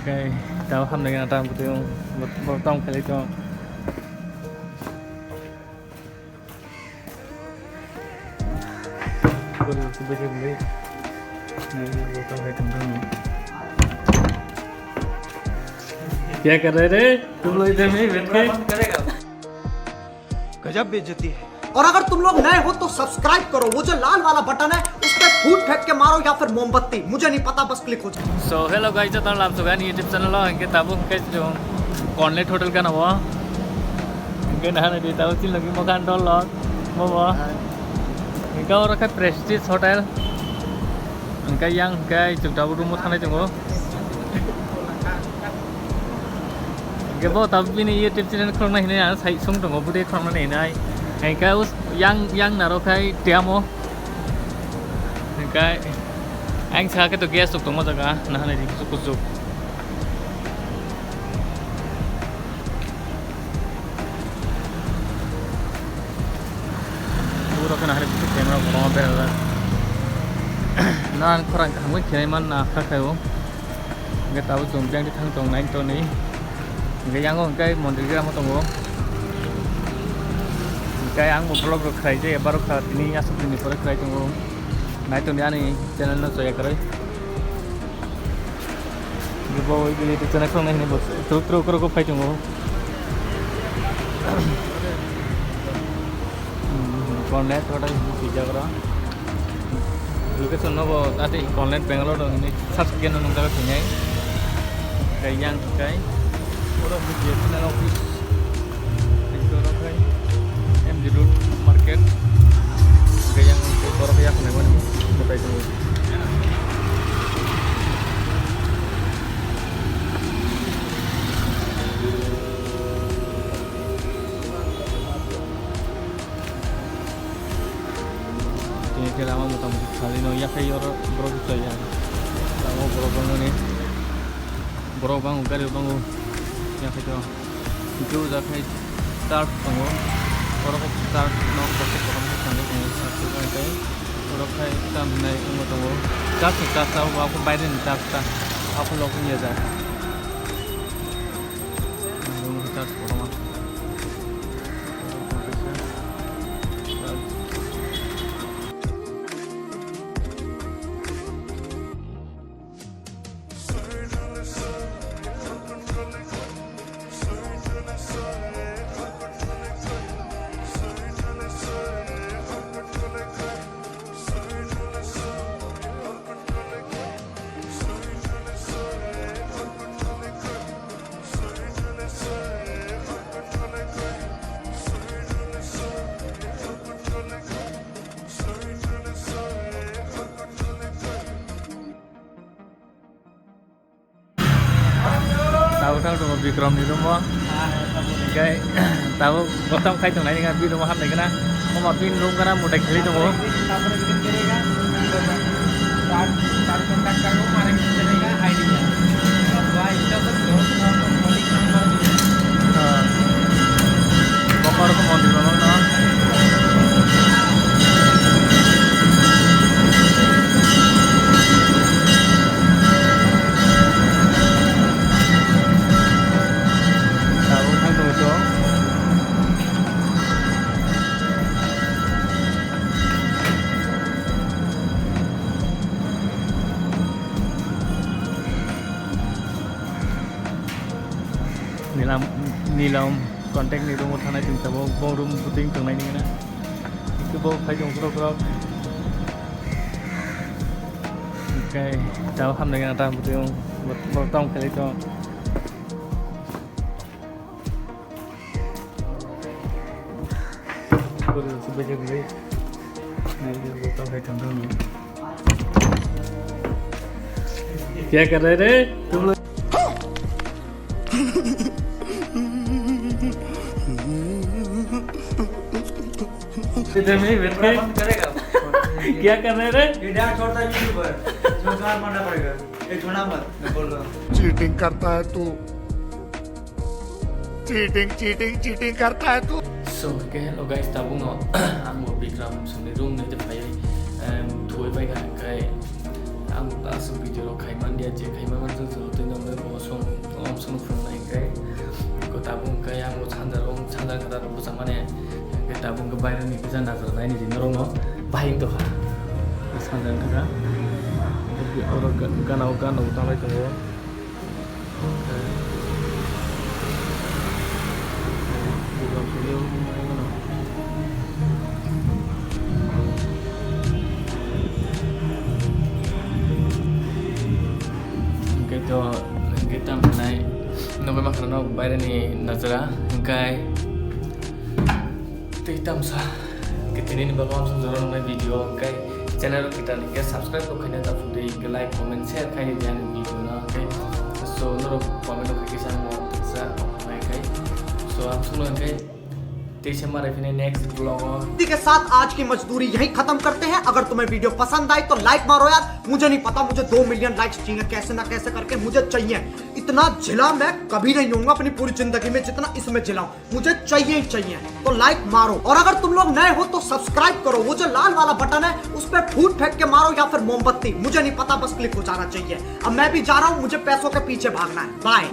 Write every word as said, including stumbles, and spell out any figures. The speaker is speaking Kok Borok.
Khe tao hamnai gana tam bwtwi wng, bo tong khlai tong. क्या कर रहे रे? तुम लोग इधर में ही बैठ के? गजब बेइज्जती है। और अगर तुम लोग नए हो तो सब्सक्राइब करो, वो जो लाल वाला बटन है उस पे फूट फेंक के मारो या फिर मोमबत्ती, मुझे नहीं पता, बस क्लिक हो जाए। So hello guys, joto lam sugan YouTube channel o, hingke tabuk hingke chwng Cornet Hotel gana o. Hingke nahani di tabuk chini logi mokan dol lok, bobo. Hingke oro khe Prestige Hotel. Hingke yang hingke chwng tabuk room o thanai tongo. Hingke bo tabuk bini YouTube channel khuluknai hinui ang sai sung tongo, bwdwi khuluknani hinui. Hingke us-, yang, yang naro khai tiamo. Hingke ang sa khe to gas tok tongma jaga, nahani di kuchuk kuchuk. Pura khe nahani kuchuk camera borok berajak. Nang khorang kaham khe khinai man na kha khai o. Hingke tabuk chwng biyang thang tong nai toni. Hingke yango hingke mondir gram tongo. Hingke ang bo vlog rok khlai je, barokha tini aswk din ni pore khlai tongo. Nai toni ani channel no choya kwrwi. Bo oi bini to channel khuluknai hinui bo truk truk rok phai tongo. Cornet Hotel hinui swijak oro. Location no bo ate Cornet Bangalore hinui search khe no nung jaga thwinai. Kai yang kai. Oro B S N L office. Oro khai M D Road Market. Kai yang borok yak nai mani. Betai tongo. Tini khe lama mota muti khalino yakhai oro borok chaya. Lama borok bangmani. Borok bango, gari bango. Yakhai to. Hingke o jaga khai church tongo. Oro khe church no kotor kotor khe tangwi tongo, church o bai tei oro khai tam hinai wngwi tongo. Church ni church o, abo baireni church ta, aphuru wngya jai. Church kotorma. Tabuk thang tongo Bikram ni room o. Hingke tabuk botham khai tongnai nini bini room o hamnai gana. Omo bini room gana mwtai khwlai tongo. Ah. Bokor ko mondir mamang no. Tabuk thang tongo to. Nilam, Nilam contact ni room o thanai tong tabuk, bo room booking tongnai nini na. Hingke bo phai tong khorok khorok. Hingke tao hamnai gana tam bwtwi wng, bo, bo tong khlai tong. क्या कर रहे रे तुम लोग? इधर में ही बैठ के क्या कर रहे रे? ये डांस छोड़ता है यूट्यूब पर, इसमें गान मारना पड़ेगा। ये छोड़ा मत, मैं बोल रहा हूँ। चीटिंग करता है तू। Cheating, cheating, cheating karta hai tu. So, hingke hello guys, tabukno ang bo Bikram songni room ni phaiwi, em, thuwi paikha, hingke ang ta aswk video rok khai manliya, je khai manmani chwng chwng twi nongni bo song Tabuk hwnkhe ang o sanjaro, sanjar kwtal rok bwchangmani, hwnkhe tabuk hwnkhe baireni kisa najra naini di norokno bahai wng tongkha. Sanjar wngkha, oro gana o gana o tanglai tongo. Hwnkhe to, hwnkhe tamo hwnai nugwi mankha no baireni najra, hwnkhe tei tamsa hwnkhe tinini bagwi amsong jora nuknai video, hwnkhe channel o kitan hwnkhe subscribe bo khaina ta phunui, hwnkhe like, comment, share khaina di ani video no, hwnkhe so norok comment o khaikhe sa mo sa hwnkhe so amsong no hwnkhe tei se marai phine next vlog o. इसी के साथ आज की मजदूरी यहीं खत्म करते हैं। अगर तुम्हें वीडियो पसंद आई तो लाइक मारो यार, मुझे नहीं पता, मुझे दो मिलियन लाइक्स चाहिए, कैसे ना कैसे करके मुझे चाहिए। इतना झिला मैं कभी नहीं होऊंगा अपनी पूरी जिंदगी में जितना इसमें झिला हूं, मुझे चाहिए ही चाहिए। तो लाइक मारो, और अगर तुम लोग नए हो तो सब्सक्राइब करो, वो जो लाल वाला बटन है उस पर फूट फेंक के मारो या फिर मोमबत्ती, मुझे नहीं पता, बस क्लिक हो जाना चाहिए। अब मैं भी जा रहा हूँ, मुझे पैसों के पीछे भागना है। बाय।